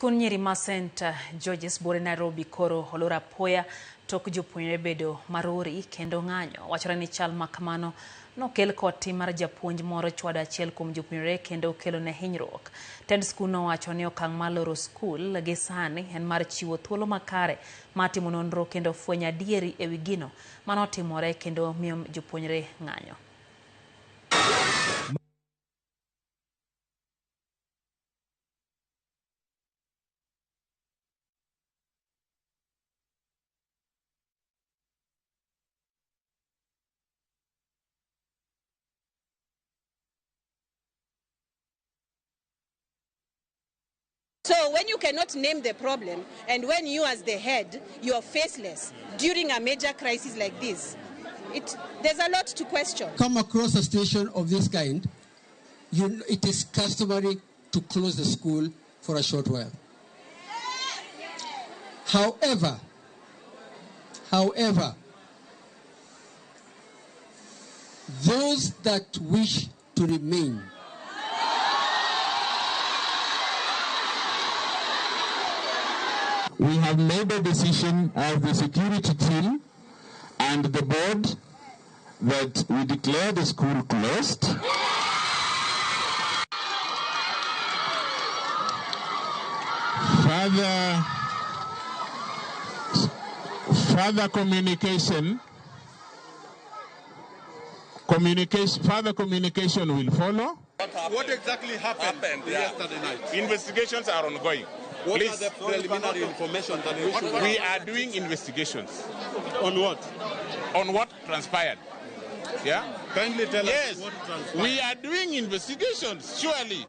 Skund nyiri ma St George's Buore Nairobi koro olor apoya tok jopuonjre bedo marori kendo ng'anyo. Wachore ni chal ma kamano nokel kod tim mar japuonj moro chwado achiel kuom jopuonjre kendo kelo ne hinyruok. Tend skul nowacho ni okang' mar loro skul gi sani en mar chiwo thuolo makare mar timo nonro kendo fwenyo adieri ewi gino manotimore kendo miyo jopuonjre ng'anyo. So when you cannot name the problem, and when you as the head, you are faceless during a major crisis like this, there's a lot to question. Come across a situation of this kind, it is customary to close the school for a short while. However, those that wish to remain we have made a decision as the security team and the board that we declare the school closed. Further communication will follow. What exactly happened yesterday night? Investigations are ongoing. What Please. Are the preliminary information that we should We are doing investigations. On what? On what transpired. Yeah? Kindly tell us what transpired. We are doing investigations, surely.